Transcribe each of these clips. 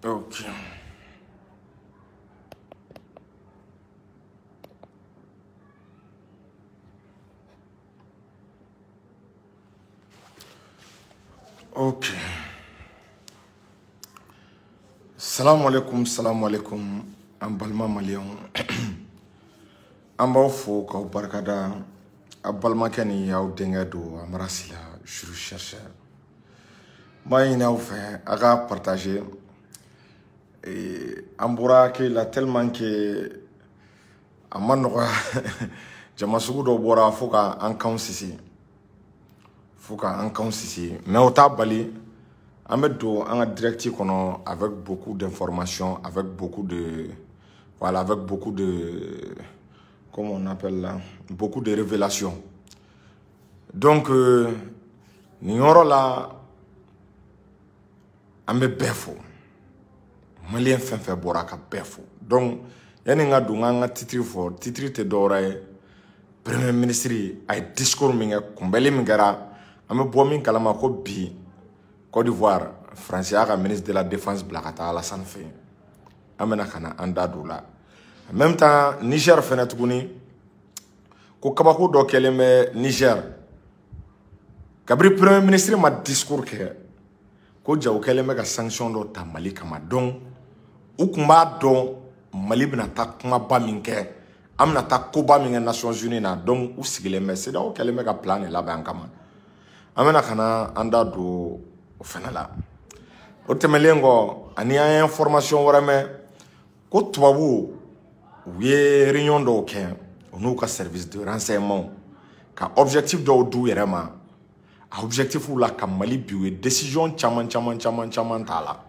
Ok. Ok. Salam alaikum, salam alaikum. An balima maliyɛnw, an b'aw fo k'aw barikada. A balimakɛ ni aw denkɛ don Amara Sila, juru chercheur. N b'a ɲini aw fɛ a ka partager. An bɔra accueil la tellement que a ma nɔgɔya, jama sugu dɔ bɔra fo ka an kanw sisi, fo ka an kanw sisi, mais o t'a bali an bɛ don an ka direct kɔnɔ avec beaucoup d'informations, avec beaucoup de, voilà, avec beaucoup de, comment on appelle là, beaucoup de révélations. Donc nin yɔrɔ la, an bɛ bɛɛ fo, maliyɛn fɛn fɛn bɔra ka bɛɛ fo. Donc yanni n ka don an ka titre fɔ, titre tɛ dɔwɛrɛ ye, premier ministre a ye discours min kɛ, kunbɛli min kɛra, an bɛ bɔ min kalama ko bi Côte d'Ivoire, France y'a ka ministre de la défense bila ka taa Alassane fɛ yen. An bɛna ka na an da don o la. En même temps, Niger fɛnɛ tuguni, ko kabako dɔ kɛlen bɛ Niger. Kabini premier ministre ma discours kɛ, ko jago kɛlen bɛ ka sanction dɔ ta Mali kama. Donc u kun b'a dɔn Mali bɛna taa kumaba min kɛ, an bɛna taa koba min kɛ Nations Unies na. Donc u sigilen bɛ, CEDEAO kɛlen bɛ ka plan de labɛn an kama. An bɛna ka na an da don o fɛnɛ la. O tɛmɛlen kɔ, ani an ye information wɛrɛ mɛn ko tubabuw u ye réunion dɔw kɛ, u n'u ka service de renseignement, ka objectif dɔw d'u yɛrɛ ma. A objectif la ka Mali bi, u ye décision caman caman caman caman t'a la.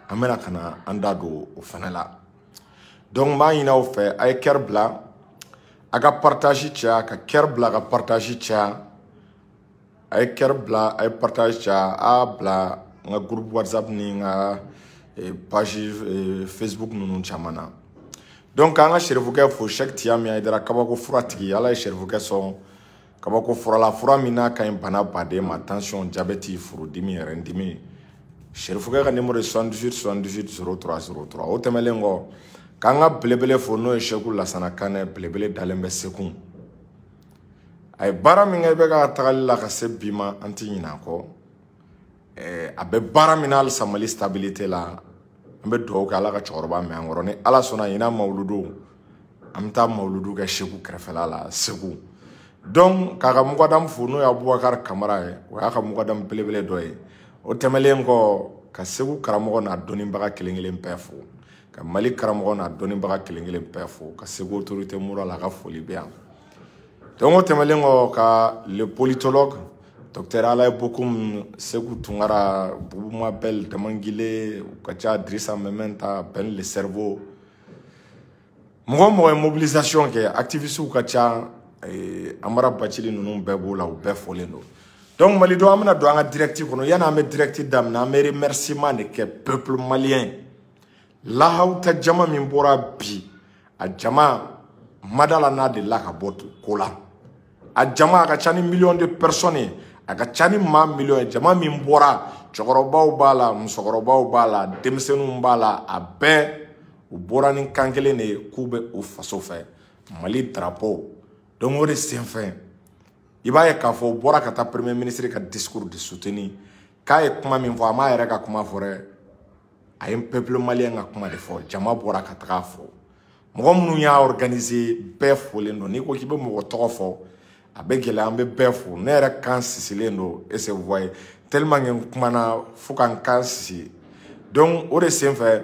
An bɛna ka na an da don o fɛnɛ la. Donc n b'a ɲini aw fɛ, a ye cœur bila, a ka partage caya, ka cœur bila, ka partage caya. A ye cœur bila, a ye partage caya, a bila n ka groupe WhatsApp ni n ka page Facebook ninnu caman na. Donc an ka serifukɛ fo, Cheikh Tiyami Hayidara, kabako fura tigi. Ala ye serifukɛ sɔn kabako fura la, fura min n'a ka ɲi bana baden ma, tension, diabète, furudimi, rɛndimi. Serifukɛ ka numéro ye 78 78 03 03. O tɛmɛlen kɔ, k'an ka belebele fo, n'o ye Seku Lasana Kanɛ, belebele dalen bɛ Segu. A ye baara min kɛ, i bɛ ka tagali la ka se bi ma, an ti ɲinɛ a kɔ. A bɛ baara min na halisa Mali stabilité la, an bɛ dugawu kɛ Ala ka cɛkɔrɔba mɛn an kɔrɔ. Ni Ala sɔnna, ɲinan mawuludu, an bɛ taa mawuludu kɛ Segu kɛrɛfɛla la, Segu. Donc k'a ka mugadamu fo, n'o ye Abubakar Kamara ye, o y'a ka mugadamu belebele dɔ ye. O tɛmɛlen kɔ, ka Segu karamɔgɔ n'a dɔnnibaga kelen kelen bɛɛ fo, ka Mali karamɔgɔ n'a dɔnnibaga kelen kelen bɛɛ fo, ka Segu autorité morale a ka foli bɛ yan. Donc o tɛmɛlen kɔ, ka le politologue docteur Alaye Bokoum, Segu Tunkara, Bubu Mabel, Damangile, u ka ca, Drissa Mementa, Ben le cerveau. Mɔgɔ mɔgɔ ye mobilisation kɛ, activistes ka ca, Amara Bacili ninnu bɛɛ b'o la, u bɛɛ fɔlen don. Donc Malidenw, an bɛna don an ka direct kɔnɔ. Yanni an bɛ direct daminɛ, an bɛ remerciement de kɛ peuple malien. Lahawuta jama min bɔra bi, a jama madala n'a delila ka bɔ ko la. A jama a ka ca ni million de personnes ye, a ka ca ni maa million ye. Jama min bɔra, cɛkɔrɔbaw b'a la, musokɔrɔbaw b'a la, denmisɛnninw b'a la, a bɛɛ u bɔra ni kan kelen de ye k'u bɛ u faso fɛ, Mali drapeau. Donc o de senfɛ, i b'a ye k'a fɔ u bɔra ka taa premier ministre ka discours de soutenir, k'a ye kuma min fɔ, a m'a yɛrɛ ka kuma fɔ dɛ, a ye peuple malien ka kuma de fɔ. Jama bɔra ka taga fɔ, mɔgɔ minnu y'a organiser bɛɛ folen don. N'i ko k'i bɛ mɔgɔ tɔgɔ fɔ, a bɛ gɛlɛya, an bɛ bɛɛ fo. Ne yɛrɛ kan sisilen don, et c'est, vous voyez, tellement que n kumana fo ka n kan sisi. Donc o de senfɛ,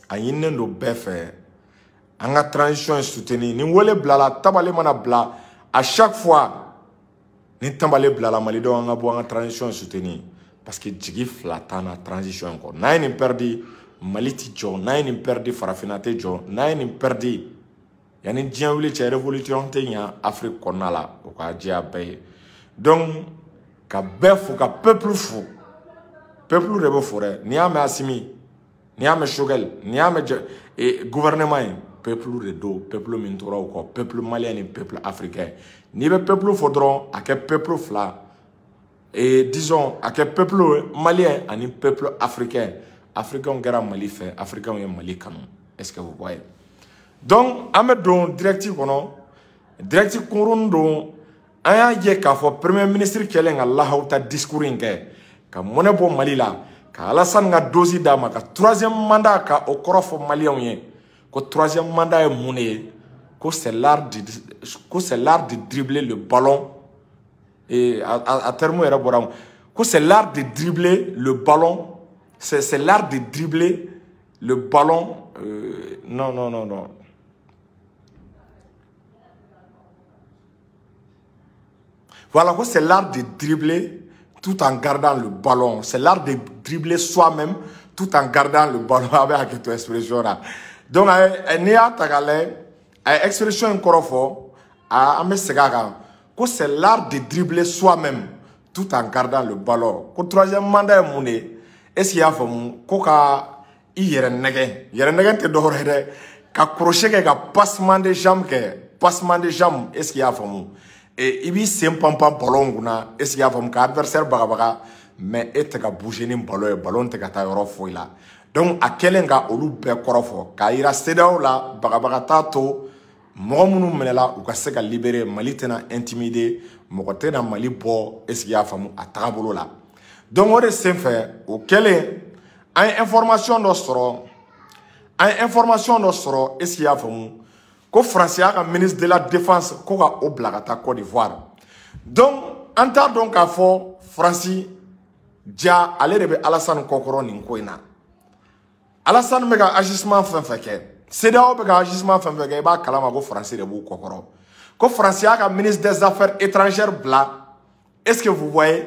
a ɲininen don bɛɛ fɛ, an ka transition in soutenir. Ni wele bilala, tabale mana bila, à chaque fois ni tabale bilala, malidenw an ka bɔ an ka transition in soutenir, parce que jigi fila t'an na transition in kɔ. N'an ye nin perdi, Mali ti jɔ. N'an ye nin perdi, farafinna tɛ jɔ. N'an ye nin perdi, yanni diɲɛ wuli cɛ, révolution tɛ ɲa Afrique kɔnɔna la, o ka diya bɛɛ ye. Donc ka bɛɛ fo, ka peuple fo, peuple de bɛ fo dɛ. N'i y'a mɛn Assimi, n'i y'a mɛn Choguel, n'i y'a mɛn gouvernement ye, peuple de don, peuple min tora o kɔ, peuple malien ni peuple africain. N'i bɛ peuple fɔ dɔrɔn, a kɛ peuple fila, et disons a kɛ peuple malien ani peuple africain. Africains kɛra Mali fɛ, Africains ye Mali kanu. Est-ce que vous voyez? Donc an bɛ don direct kɔnɔ, direct kunkurunnin don. An y'a ye k'a fɔ premier ministre kɛlen ka lahawuta discours in kɛ ka mɔnɛ bɔ Mali la, ka Alassane ka dose d'a ma, ka troisième mandat ka o kɔrɔ fɔ maliyɛnw ye ko troisième mandat ye mun de ye, ko c'est l'art de, ko c'est l'art de dribbler le ballon. Et a terme yɛrɛ bɔra ko c'est l'art de dribbler le ballon, c'est l'art de dribbler le ballon, non non non non. Voilà, c'est l'art de dribbler tout en gardant le ballon. C'est l'art de dribbler soi-même tout en gardant le ballon. Avec cette expression là. Donc, n'i y'a ta k'a lajɛ, a ye expression in kɔrɔ fɔ, an bɛ segin a kan. Ko c'est l'art de dribbler soi-même tout en gardant le ballon. Ko troisième mandat ye mun de ye? Est-ce qu'il y'a faamu? Ko ka i yɛrɛ nɛgɛ. Yɛrɛ nɛgɛ tɛ dɔwɛrɛ ye dɛ. Ka crochet kɛ, ka passement de jambe kɛ. Passement de jambe, est-ce qu'il y'a faamu? Et i b'i sen pan-pan ballon kunna, est-ce qu'il y'a faamu, ka adversaire bagabaga, mais e tɛ ka bouger ni ballon ye, ballon tɛ ka taa yɔrɔ foyi la. Donc a kɛlen ka olu bɛɛ kɔrɔ fɔ k'a yira CEDEAO la, bagabaga t'a to mɔgɔ minnu minɛla u ka se ka libérer. Mali tɛna intimider, mɔgɔ tɛna Mali bɔ, est-ce qu'il y'a faamu, a tagabolo la. Donc o de senfɛ, o kɛlen an ye information dɔ sɔrɔ, an ye information dɔ sɔrɔ, est-ce qu'il y'a faamu, ko Faransi y'a ka ministre de la défense ko ka o bila ka taa Côte d'Ivoire. Donc an t'a dɔn k'a fɔ Faransi ja ale de bɛ Alassane kɔkɔrɔ nin ko in na. Alassane bɛ ka agissement fɛn fɛn kɛ, CEDEAO bɛ ka agissement fɛn fɛn kɛ, i b'a kalama ko Faransi de b'u kɔkɔrɔ. Ko Faransi y'a ka ministre des affaires étrangères bila, est-ce que vous voyez,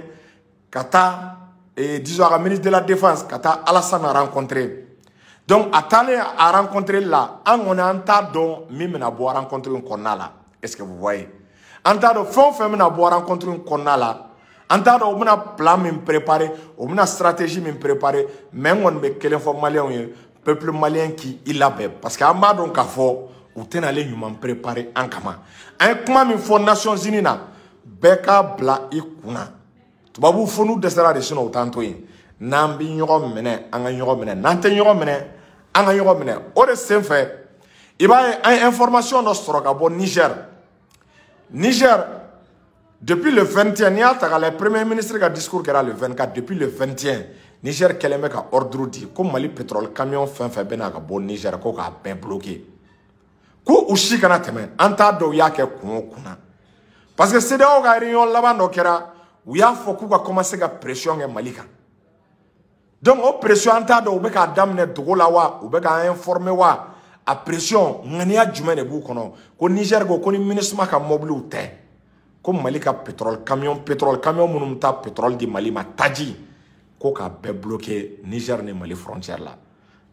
ka taa, disons a ka ministre de la défense ka taa Alassane rencontrer. Donc a taalen a rencontrer la, an kɔni an t'a dɔn min bɛna bɔ rencontre in kɔnɔna la. Est-ce que vous voyez? An t'a dɔn fɛn o fɛn bɛna bɔ rencontre in kɔnɔna la, an t'a dɔn u bɛna plan min préparer, u bɛna stratégie min préparer. Mais n kɔni bɛ kelen fɔ maliyɛnw ye, peuple malien k'i labɛn, parce que an b'a dɔn k'a fɔ u tɛna ale ɲuman préparer an kama. An ye kuma min fɔ Nations Unies na, bɛɛ k'a bila i kunna. Tubabuw fo n'u dɛsɛra de, sinon u t'an to yen. N'an bɛ ɲɔgɔn minɛ, an ka ɲɔgɔn minɛ, n'an tɛ ɲɔgɔn minɛ, an ka ɲɔgɔn minɛ. O de senfɛ, i b'a ye an ye information dɔ sɔrɔ ka bɔ Niger. Niger, depuis le 21, n'i y'a ta k'a lajɛ, premier ministre ka discours kɛra le 24, depuis le 21, Niger kɛlen bɛ ka ordre di ko Mali pétrole camion fɛn fɛn bɛ na ka bɔ Niger, ko k'a bɛɛ bloquer, ko u si kana tɛmɛ. An t'a dɔn u y'a kɛ kun o kun na, parce que CEDEAO ka réunion laban dɔ kɛra, u y'a fɔ k'u ka commencer ka pression kɛ Mali kan. Donc o pression, an t'a dɔn u bɛ k'a daminɛ dogo la wa, u bɛ k'an informer wa, a pression ŋaniya jumɛn de b'u kɔnɔ. Ko Niger ko ko ni MINUSMA ka mobiliw tɛ, ko Mali ka pétrole camion, pétrole camion minnu bɛ taa pétrole di Mali ma, taji, ko k'a bɛɛ bloquer Niger ni Mali frontière la.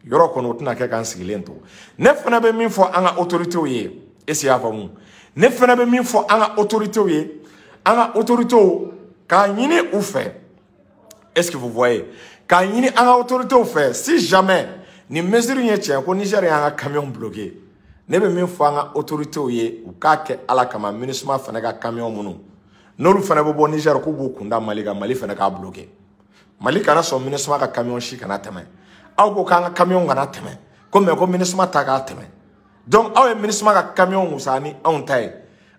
Yɔrɔ kɔni o tɛna kɛ k'an sigilen to. Ne fana bɛ min fɔ an ka autorités ye, est-ce que y'a faamu? Ne fana bɛ min fɔ an ka autorités ye, an ka autorités k'a ɲini u fɛ, est-ce que vous voyez, k'a ɲini an ka autorités fɛ, si jamais nin mesure in ye tiɲɛ ko Niger y'an ka camion bloqué, ne bɛ min fɔ an ka autorités ye, u k'a kɛ Ala kama, MINUSMA fana ka camion minnu n'olu fana bɛ bɔ Niger k'u b'u kunda Mali kan, Mali fana k'a bloqué. Mali kana sɔn MINUSMA ka camion si kana tɛmɛ. Aw ko k'an ka camion kana tɛmɛ, ko mais ko MINUSMA ta k'a tɛmɛ. Donc aw ye MINUSMA ka camion wusaya ni anw ta ye.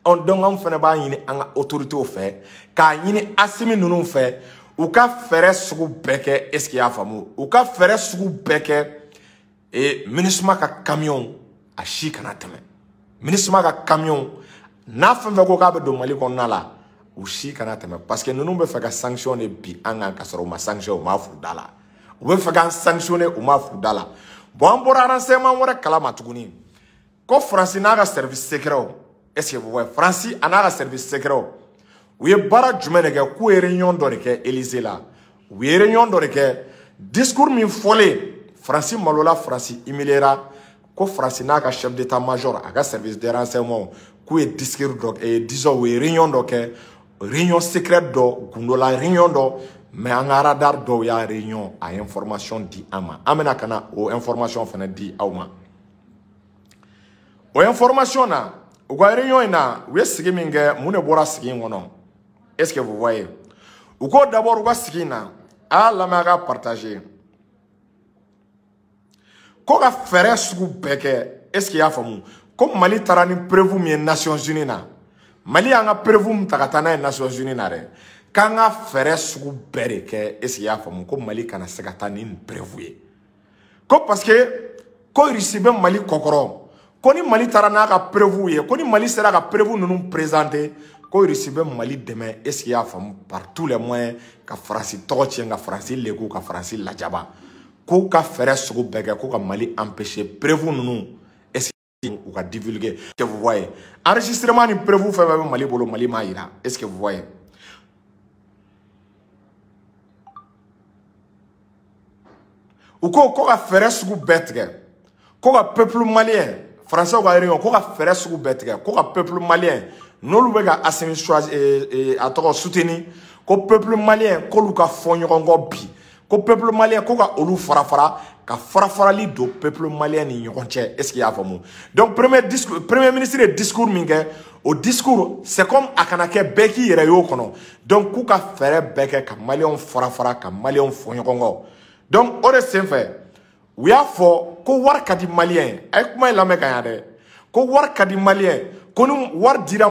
Donc anw fana b'a ɲini an ka autorités fɛ, k'a ɲini Assimi ninnu fɛ, u ka fɛɛrɛ sugu bɛɛ kɛ, est-ce que y'a faamu, u ka fɛɛrɛ sugu bɛɛ kɛ, et MINUSMA ka camion a si kana tɛmɛ. MINUSMA ka camion n'a fɛn fɛn ko k'a bɛ don Mali kɔnɔna la, u si kana tɛmɛ, parce que ninnu bɛ fɛ ka sanction de bi an kan, ka sɔrɔ u ma sanction, u m'a f'u da la. U bɛ fɛ k'an sanctionner, u m'a f'u da la. Bon, an bɔra renseignement wɛrɛ kalama tuguni, ko Faransi n'a ka service secret, est-ce que vous voyez, Faransi a n'a ka service secret, u ye baara jumɛn de kɛ? K'u ye réunion dɔ de kɛ Élysée la. U ye réunion dɔ de kɛ, discours min fɔlen, Faransi malola, Faransi humiliera, ko Faransi n'a ka chef d'état-major, a ka service de renseignement, k'u ye discours dɔ, disons u ye réunion dɔ kɛ, réunion secrète dɔ, gundola réunion dɔ, mais an ka radar dɔw y'a réunion a information di an ma. An bɛna ka na o information fana di aw ma. O information na, u ka réunion in na, u ye sigi min kɛ, mun de bɔra sigi in kɔnɔ? Est-ce que vous voyez? U ko d'abord u ka sigi in na, a y'a lamɛn, a ka partager. ko ka fɛɛrɛ sugu bɛɛ kɛ, est ce que i y'a faamu, ko Mali taara ni preuve min ye Nations Unies na, Mali y'an ka preuve min ta ka taa n'a ye Nations Unies na dɛ, k'an ka fɛɛrɛ sugu bɛɛ de kɛ, est ce que i y'a faamu, ko Mali kana se ka taa ni nin preuve ye, ko parce que ko Russie bɛ Mali kɔkɔrɔ, ko ni Mali taara n'a ka preuve ye, ko ni Mali sera ka preuve ninnu présenter, ko Russie bɛ Mali dɛmɛ, est ce que i y'a faamu, par tous les moyens ka Faransi tɔgɔ tiɲɛ, ka Faransi leku, ka Faransi lajaba, k'u ka fɛɛrɛ sugu bɛɛ kɛ ko ka Mali empêcher preuve ninnu, est ce que u ka divulguer. Que vous voyez, enregistrement ni preuve fɛn fɛn bɛ Mali bolo, Mali m'a yira, est ce que vous voyez. U ko ko ka fɛɛrɛ sugu bɛɛ tigɛ, ko ka peuple malien, français ka réunion, ko ka fɛɛrɛ sugu bɛɛ tigɛ, ko ka peuple malien n'olu bɛ ka Assimi choisi a tɔgɔ soutenir, ko peuple malien k'olu ka fɔ ɲɔgɔn kɔ bi, ko peuple malien ko ka olu fara fara, ka fara farali don peuple malien ni ɲɔgɔn cɛ, est ce que i y'a faamu. Donc premier discours, premier ministre ye discours min kɛ, o discours c'est comme a kana kɛ bɛɛ k'i yɛrɛ y'o kɔnɔ. Donc k'u ka fɛɛrɛ bɛɛ kɛ ka maliyɛnw fara fara, ka maliyɛnw fɔ ɲɔgɔn kɔ. Donc o de senfɛ u y'a fɔ ko wari ka di maliyɛn ye, a ye kuma in lamɛn ka ɲa dɛ, ko wari ka di maliyɛn, ko ni wari dira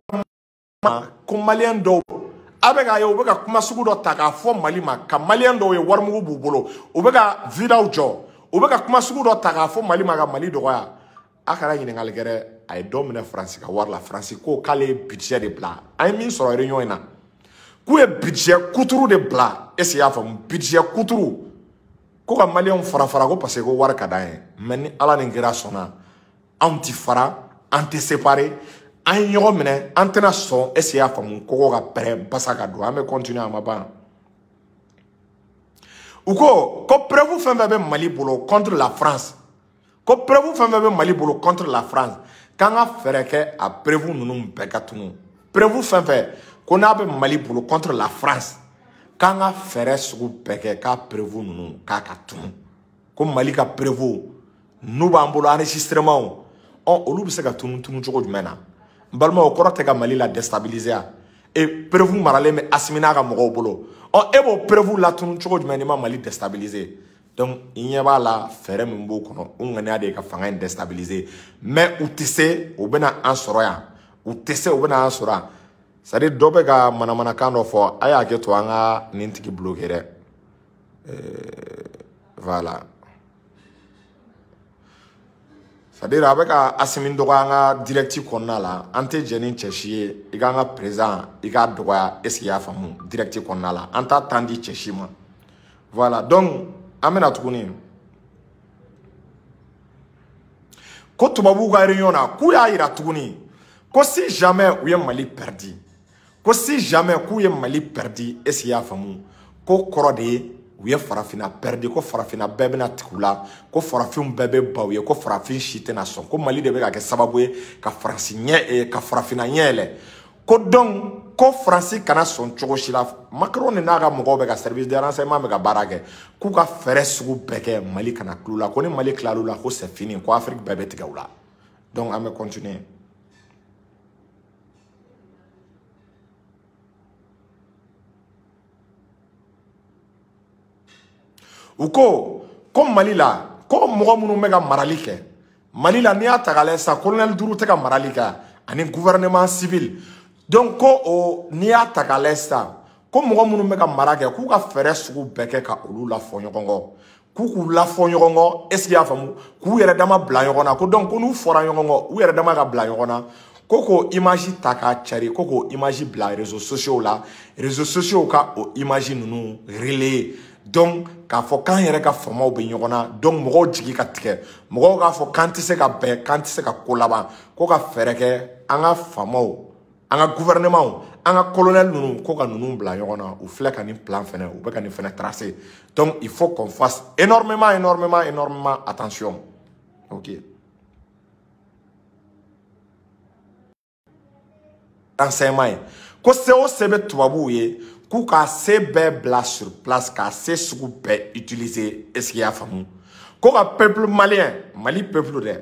ma ko maliyɛn dɔw a bɛ k'a ye u bɛ ka kuma sugu dɔ ta k'a fɔ Mali ma, ka maliyɛn dɔw ye warimugu b'u bolo, u bɛ ka vidaw jɔ, u bɛ ka kuma sugu dɔ ta k'a fɔ Mali ma ka Mali dɔgɔya. A kana ɲininkali kɛ dɛ, a ye dɔ minɛ Faransi ka wari la, Faransi ko k'ale ye budget de bila, an ye min sɔrɔ réunion in na, k'u ye budget kuturu de bila, est ce que i y'a faamu, budget kuturu, ko ka maliyɛnw fara fara, ko parce que ko wari ka d'an ye. Mais ni Ala ni kira sɔnna, anw ti fara, an tɛ séparer, an ye ɲɔgɔn minɛ, an tɛna sɔn, est ce que i y'a faamu, kɔgɔ ka pɛrɛn basa ka don, an bɛ continuer a ma ban. U ko ko preuve fɛn fɛn bɛ Mali bolo contre la France, ko preuve fɛn fɛn bɛ Mali bolo contre la France, k'an ka fɛɛrɛ kɛ a preuve ninnu bɛɛ ka tunu. Preuve fɛn fɛn ko n'a bɛ Mali bolo contre la France, k'an ka fɛɛrɛ sugu bɛɛ kɛ k'a preuve ninnu k'a ka tunu. Ko Mali ka preuve n'u b'an bolo enregistrement, ɔ olu bɛ se ka tunu tunu cogo jumɛn na? N balimaw, o kɔrɔ tɛ ka Mali la déstabiliser ya. E preuve maralen bɛ Assimi n'a ka mɔgɔw bolo, ɔ e b'o preuve latunu cogo jumɛn n'i ma Mali déstabiliser? Donc i ɲɛ b'a la fɛɛrɛ min b'o kɔnɔ, u ŋaniya de ye ka fanga in déstabiliser, mais u tɛ se, u bɛna an sɔrɔ yan, u tɛ se, u bɛna an sɔrɔ yan. C'est à dire dɔ bɛ ka manamanakan dɔ fɔ, a y'a kɛ to an ka nin tigi bloquer dɛ. Voilà. C'est à dire a bɛ ka Assimi dɔgɔya an ka direct kɔnɔna la, an tɛ jɛ ni cɛ si ye, i k'an ka président i k'a dɔgɔya, est ce que i y'a faamu, direct kɔnɔna la, an t'a temps di cɛ si ma. Voilà, donc an bɛna tuguni ko tubabuw ka réunion na, k'u y'a yira tuguni ko si jamais u ye Mali perdu, ko si jamais k'u ye Mali perdu, est ce que i y'a faamu, ko kɔrɔ de ye u ye farafinna perdu, ko farafinna bɛɛ bɛna tigɛ u la, ko farafinw bɛɛ bɛ ban u ye, ko farafin si tɛna sɔn, ko Mali de bɛ ka kɛ sababu ye ka Faransi ɲɛ, ka farafinna ɲɛ yɛlɛ, ko donc ko Faransi kana sɔn cogo si la. Macron ni n'a ka mɔgɔw bɛ ka service de renseignement bɛ ka baara kɛ, k'u ka fɛɛrɛ sugu bɛɛ kɛ Mali kana tulo la, ko ni Mali tilal'u la ko c'est fini, ko Afrique bɛɛ bɛ tigɛ u la. Donc an bɛ continuer. U ko ko Mali la, ko mɔgɔ minnu bɛ ka marali kɛ Mali la, n'i y'a ta k'a lajɛ sisan, colonel duuru tɛ ka marali kɛ ani gouvernement civil. Donc ko o n'i y'a ta k'a lajɛ sisan, ko mɔgɔ minnu bɛ ka mara kɛ, k'u ka fɛɛrɛ sugu bɛɛ kɛ ka olu lafɔ ɲɔgɔn kɔ, k'u k'u lafɔ ɲɔgɔn kɔ, est ce que i y'a faamu, k'u yɛrɛ dama bila ɲɔgɔn na, ko donc ko n'u fɔra ɲɔgɔn kɔ, u yɛrɛ dama ka bila ɲɔgɔn na, ko k'o image ta k'a cari, ko k'o image bila réseaux sociaux la, réseaux sociaux ka o image ninnu relayer. Donc k'a fɔ k'an yɛrɛ ka faamaw bɛ ɲɔgɔn na, donc mɔgɔw jigi ka tigɛ, mɔgɔw k'a fɔ k'an tɛ se ka bɛn, k'an tɛ se ka ko laban, ko ka fɛɛrɛ kɛ an ka faamaw, an ka gouvernement, an ka colonel ninnu, ko ka ninnu bila ɲɔgɔn na. U filɛ ka nin plan fɛnɛ, u bɛ ka nin fɛnɛ tracer. Donc il faut qu'on fasse énormément, énormément, énormément attention. Ok. Renseignement ye ko se o se bɛ tubabuw ye, k'u ka se bɛɛ bila sur place, k'a se sugu bɛɛ utiliser, est ce que i y'a faamu, ko ka peuple malien, Mali peuple dɛ,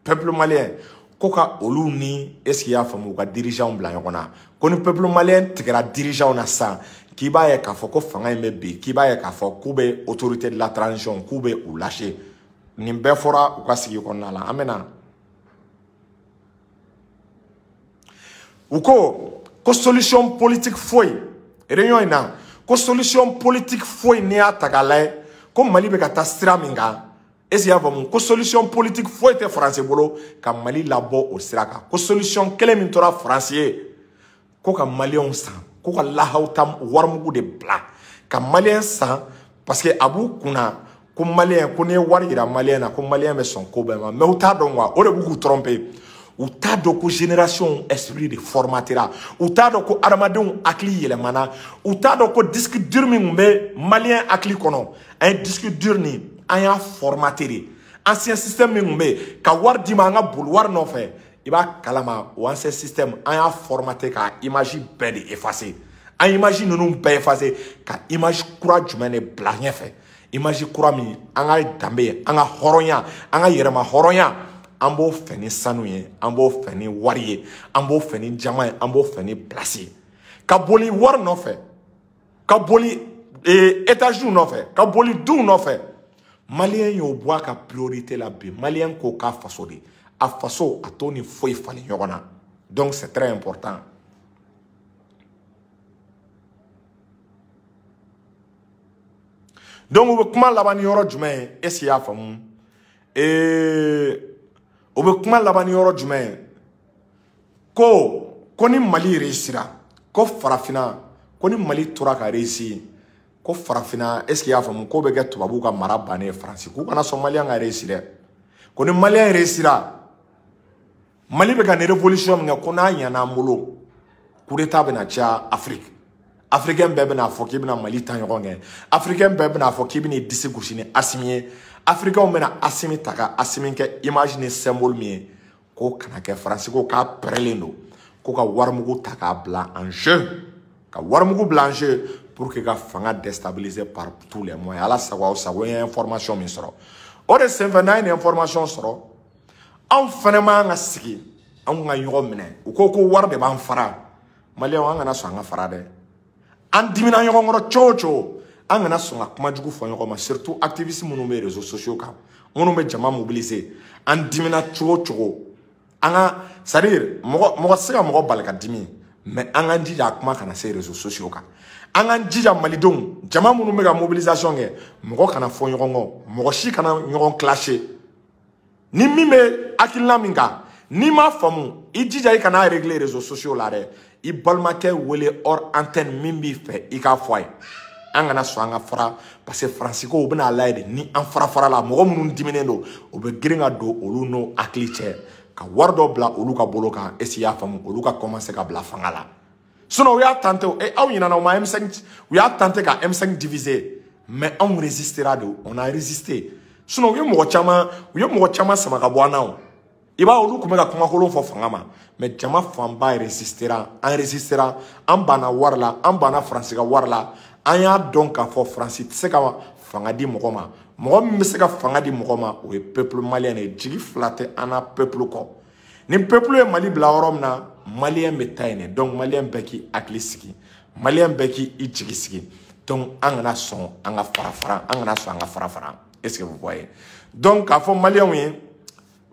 peuple malien, ko ka olu ni, est ce que i y'a faamu, u ka dirigeants bila ɲɔgɔn na, ko ni peuple malien tigɛra dirigeants na sisan, k'i b'a ye k'a fɔ ko fanga in bɛ bin, k'i b'a ye k'a fɔ k'u bɛ autorité de la transition, k'u bɛ u lâcher. Nin bɛɛ fɔra u ka sigi kɔnɔna la. An bɛna u ko solution politique foyi réunion in na, ko solution politique foyi n'i y'a ta k'a lajɛ ko Mali bɛ ka taa sira min kan, est-ce que i y'a faamu, ko solution politique foyi tɛ Faransi bolo ka Mali labɔ o sira kan, ko solution kelen min tora Faransi ye ko ka Maliyɛnw san, ko ka lahaw ta warimugu de bila ka Maliyɛn san, parce que a b'u kunna ko Maliyɛn, ko n'i ye wari yira Maliyɛn na ko Maliyɛn bɛ sɔn ko bɛɛ ma. Mais u t'a dɔn quoi, o de b'u k'u tromper. U t'a dɔn ko génération esprit de formatera, u t'a dɔn ko adamadenw hakili yɛlɛmana, u t'a dɔn ko disque dur min tun bɛ Maliyɛn hakili kɔnɔ, an ye disque dur nin an y'a formaté de. Ancien système min tun bɛ yen ka wari d'i ma an ka boli wari nɔfɛ, i b'a kalama o ancien système an y'a formaté ka image bɛɛ de effacer. An image ninnu bɛɛ effacer ka image kura jumɛn de bila ɲɛfɛ, image kura min an ka danbe, an ka hɔrɔnya, an ka yɛrɛma hɔrɔnya, an b'o fɛ ni sanu ye, an b'o fɛ ni wari ye, an b'o fɛ ni jama ye, an b'o fɛ ni place ye. Ka boli wari nɔfɛ, ka boli étage nɔfɛ, ka boli duw nɔfɛ, Maliyɛn y'o bɔ a ka priorité la bi. Maliyɛn ko k'a faso de, a faso a t'o ni foyi falen ɲɔgɔn na. Donc c'est très important. Donc u bɛ kuma laban ni yɔrɔ jumɛn ye, est-ce que i y'a faamu? O bɛ kuma laban ni yɔrɔ jumɛn ye, ko ni Mali réussira, ko farafinna, ko ni Mali tora ka réussir, ko farafinna, est-ce que i y'a faamu, k'o bɛ kɛ tubabuw ka mara bannen ye Faransi, k'u kana sɔn Maliyɛn ka réussir dɛ, ko ni Maliyɛn réussira, Mali bɛ ka nin révolution min kɛ, ko n'a ɲɛna an bolo, coup d'état bɛna caya Afrique. Africain bɛɛ bɛna fɔ k'i bɛna Mali ta ɲɔgɔn kɛ, Africain bɛɛ bɛna fɔ k'i bɛna i disi gosi ni Asimi ye, Africain bɛna Asimi ta ka Asimi kɛ image ni symbole min ye, k'o kana kɛ. Faransi ko k'a pɛrɛlen don, ko ka warimugu ta k'a bila en jeu, ka warimugu bila en jeu pour que ka fanga déstabiliser par tous les moyens. Ala sago aw sago, n ye information min sɔrɔ o de senfɛ, n'an ye nin information sɔrɔ, anw fɛnɛ man ka sigi, anw ka ɲɔgɔn minɛ. U ko ko wari de b'an fara, Maliyɛnw an kana sɔn an ka fara dɛ. An dimina ɲɔgɔn kɔrɔ cogo o cogo, an kana sɔn ka kuma jugu fɔ ɲɔgɔn ma, surtout activiste minnu bɛ réseaux sociaux kan, minnu bɛ jama mobiliser. An dimina cogo o cogo, an ka, c'est à dire mɔgɔ tɛ se ka mɔgɔ bali ka dimi, mais an k'an jija a kuma kana se réseaux sociaux kan. An k'an jija Malidenw, jama minnu bɛ ka mobilisation kɛ, mɔgɔ kana fɔ ɲɔgɔn kɔ, mɔgɔ si kana ɲɔgɔn clasher. Ni min bɛ hakilina min kan, n'i m'a faamu, i jija i kana régler réseaux sociaux la dɛ. I balimakɛ wele hors antenne, min b'i fɛ i k'a fɔ a ye. An kana sɔn an ka fara, parce que Faransi ko u bɛna lajɛ de, ni an fara fara la, mɔgɔ minnu diminen don, u bɛ girin ka don olu n'o hakili cɛ, ka wari dɔ bila olu ka bolo kan, est-ce que i y'a faamu, olu ka commencer ka bila fanga la. Sinon u y'a tenté, aw ɲinɛna u ma M5, u y'a tenté ka M5 diviser, mais anw résistera de, on a résisté. Sinon u ye mɔgɔ caman sama ka bɔ an na o. I b'a olu tun bɛ ka kumakolon fɔ fanga ma, mais jama fanba résistera, an résistera, an banna wari la, an banna Faransi ka wari la, an y'a dɔn k'a fɔ Faransi tɛ se ka fanga di mɔgɔ ma. Mɔgɔ min bɛ se ka fanga di mɔgɔ ma, o ye peuple malien de ye. Jigi fila tɛ an na peuple kɔ. Ni peuple ye Mali bila yɔrɔ min na, Malien bɛ taa yen dɛ. Donc Malien bɛɛ k'i hakili sigi, Malien bɛɛ k'i jigi sigi. Donc an kana sɔn an ka fara fara, an kana sɔn an ka fara fara. Est-ce que vous voyez? Donc k'a fɔ Malienw ye,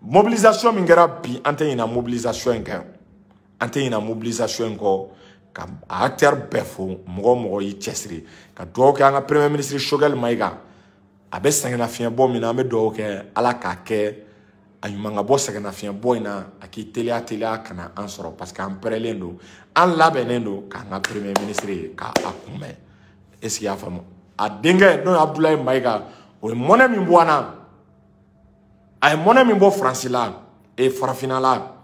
mobilisation min kɛra bi, an tɛ ɲinɛ mobilisation in kɛ, an tɛ ɲinɛ mobilisation in kɔ, ka acteur bɛɛ fo, mɔgɔ o mɔgɔ y'i cɛsiri, ka dugawu kɛ an ka premier ministre Choguel Maïga, a bɛ sɛgɛnnafiɲɛbɔ min na, an bɛ dugawu kɛ Ala k'a kɛ a ɲuman ka bɔ sɛgɛnnafiɲɛbɔ in na, a k'i teliya teliya ka na an sɔrɔ, parce que an pɛrɛlen don, an labɛnnen don k'an ka premier ministre ye k'a kunbɛn. Est-ce que i y'a faamu? A denkɛ n'o ye Abdoulaye Maïga, o ye mɔnɛ min bɔ an na, a ye mɔnɛ min bɔ Faransi la e farafinna la,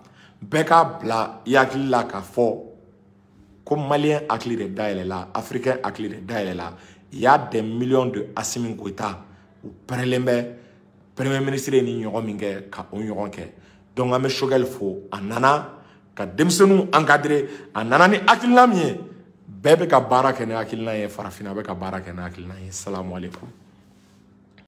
bɛɛ k'a bila i hakili la k'a fɔ ko Malien hakili de dayɛlɛla, Africain hakili de dayɛlɛla. Il y a des millions de Assimi Goïta, u pɛrɛlen bɛ premier ministre ye ni ɲɔgɔn min kɛ ka o ɲɔgɔn kɛ. Donc an bɛ Choguel fo, a nana ka denmisɛnninw encadrer, a nana ni hakilina min ye, bɛɛ bɛ ka baara kɛ ni hakilina ye, farafinna bɛ ka baara kɛ ni hakilina ye. Salamu aleykum.